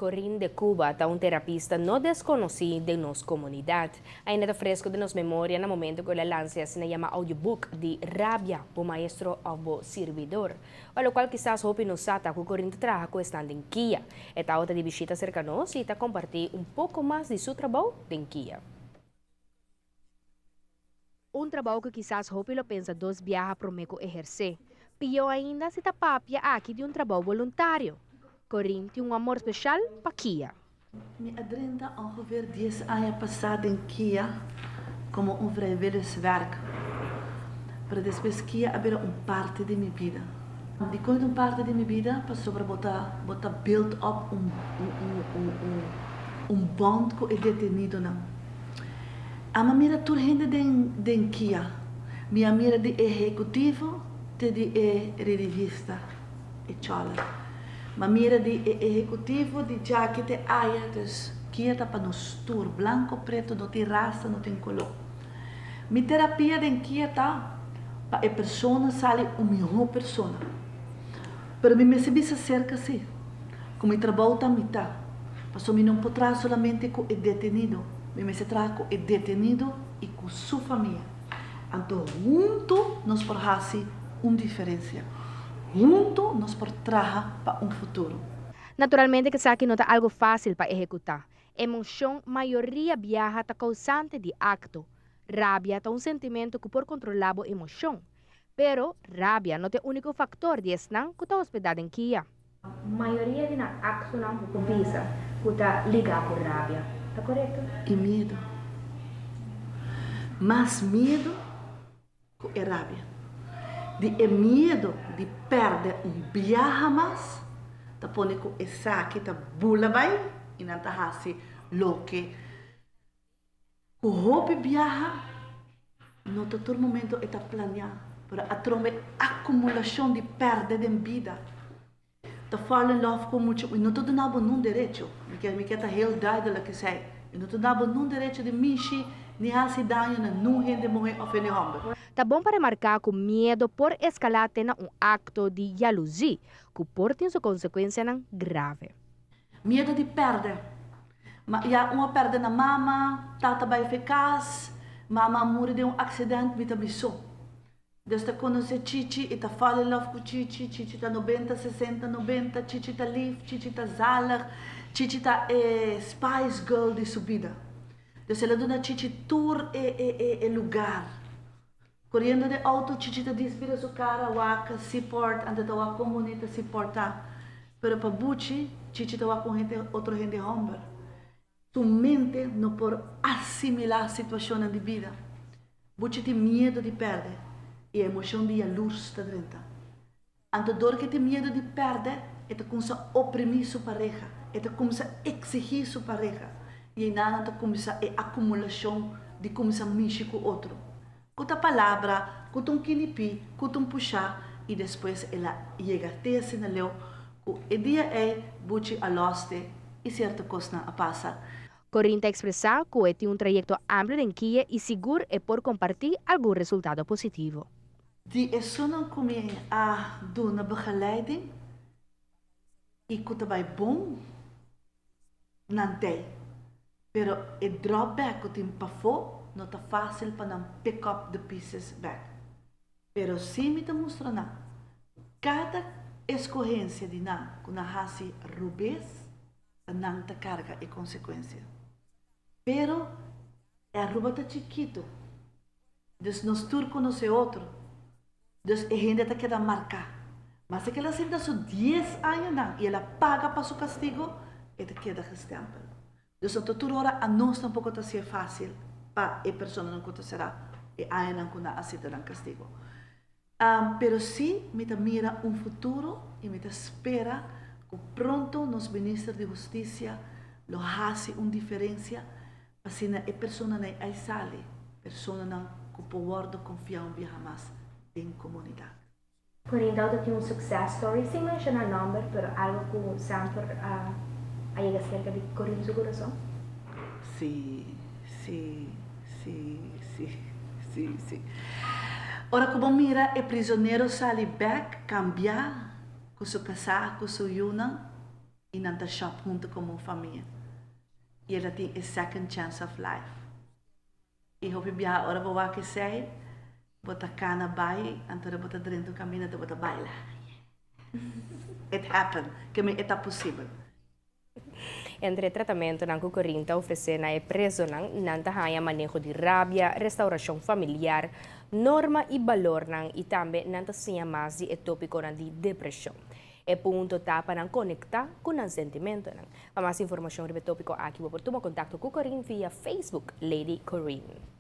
Corinne de Cuba ta un terapista no desconoci den nos comunidad. Ainda ta fresco den nos memoria na momento cu el a lansa e asina yama audiobook di Rabia, Bo Maestro of Bo Sirbidor. Pa locual kisas hopi no sa ta cu Corinne ta traha cu esnan den kia. E tawata di bishita cerca nos y ta comparti un poco mas di su trabou den kia. Un trabou ku kisas hopi lo pensa dos biaha promé ku ehersé. Pió ainda si ta papia aki di un trabou boluntario. Corinne tin un amor speshal pa Kia. Mi a drenta ongeveer dies aña pasá den Kia komo un vrijwilligerswerk, pero despues Kia a bira un parti di mi bida. Dikon e ta un parti di mi bida? Pasobra bo ta bo ta build up un un un bond ku e detenidonan. Ama mira tur hende den den kia. Mi a mira di ehecutivo te di e redivista, e choler. M'a mira di e ehecutivo di djaki te aya, dus kia ta pa nos tur, blanco, preto, no tin rasa, no tin color. Mi terapia den kia ta pa e persona sali un miho persona. Pero mi mester bisa cerca si, cu mi trabou ta mita, pasobra mi no por traha solamente cu e detenido, mi mester traha cu e detenido y cu su famia. Anto hunto nos por haci un diferencia, hunto nos por traha pa un futuro. Naturalmente cu esaki no ta algo facil pa ehecuta. Emocion mayoria biaha ta causante di acto. Rabia ta un sentimento cu por controla bo emocion. Pero, rabia no ta e úniko faktor di esnan ku ta hospedá den kia. Mayoria di nan aktonan ku por bisa ku ta ligá ku rabia. Ta korekto? E miedu. Mas miedu ku e rabia. Di e miedu di pèrdè un biaha mas ta pone ku esaki ta bula bai i nan ta hasi loke Ku hopi biaha no ta tur momento e ta planeá, pero atrobe akumulashon di pèrdè den bida ta fall in love ku mucha i no ta duna bo nun derecho, mi ke mi ke ta heel duidelijk esei, i no ta duna bo nun derecho di mishi ni hasi daño na nun hende muhé òf hende hòmber. Ta bon pa remarká ku miedo por eskalá te na un akto di yaluzí, ku por tin su konsekuensianan grave. Miedo di pèrdè. Ma ya un a pèrdè na mama, tata bai fe kas, mama a muri den un aksident, mi ta mi so. Dus ta konosé Chichi i ta fall in love ku Chichi, Chichi ta nobenta, sesenta, nobenta, Chichi ta lif, Chichi ta zalig, Chichi ta e spice girl di su bida. Dus el a duna Chichi tur e e e e lugar. Koriendo den outo Chichi ta disbira su kara wak Seaport anto ta wak kon bunita Seaport ta. Pero pa Buchi, Chichi ta wak un hende otro hende homber. Su mente no por asimila situashonnan di bida. Buchi tin miedu di perde i e emoshon di yalurs ta drenta. Anto dor ku e tin miedu di pèrdè, e ta kuminsá oprimí su pareha, e ta kuminsá eksigí su pareha, i einan ta kuminsá e akumulashon di kuminsá mishi ku otro. Ku ta palabra, ku ta un kinipí, ku ta un pushá, i despues el a yega te asina leu ku e dia ei Buchi a lòste i sierto kosnan a pasa. Corinne ta ekspresá ku e tin un trayekto amplio den kia i sigur e por kompartí algun resultado positivo. Di esunnan ku mi a duna begeleiding i ku ta bai bon, nan tei. Pero e drop back ku tin pafó no ta fásil pa nan pick up the pieces back. Pero sí mi ta mustra nan ku kada eskohensia di nan ku nan hasi robes, ta nan ta karga e konsekuensia. Pero e Aruba ta chikitu. Dus nos tur konosé otro. Dus e hende ta keda marká. Mas e keda sinta su dies añanan i el a paga pa su kastigo, e ta keda gestèmpel. Dus no ta tur ora anos tampoko ta hasié fásil pa e personanan ku ta será e añanan ku nan a sinta nan kastigo. Pero sí mi ta mira un futuro i mi ta spera ku pronto nos Minister di Hustisia lo hasi un diferensia pa asina e personanan ei sali personanan ku por wòrdu konfiá un biaha mas den komunidat. Corinne Dowd tin un success story, sin menciona nomber, pero algo cu semper a yega cerca di Corinne su curason. Sí, sí, sí, sí, sí, sí. Ora ku bo mira e prizonero sali bèk, kambiá ku su kasá, ku su yunan. I nan ta shop hunto como famia. I el a tin e second chance of life. I hopi biaha ora bo wak esei, bo ta cana bai, anto bo ta drenta un camina, bo ta baila. It happened. Ke men e ta posibel. Entre tratamentonan cu Corinne ta ofrece na e presonan, nan ta haya maneho di rabia, restauracion familiar, norma y balornan y tambe nan ta siña mas di e topiconan di depresion. E punto ta pa nan conecta cu nan sentimentonan. Pa mas informacion riba e topico aki, bo por tuma contacto cu Corinne via Facebook, Lady Corinne.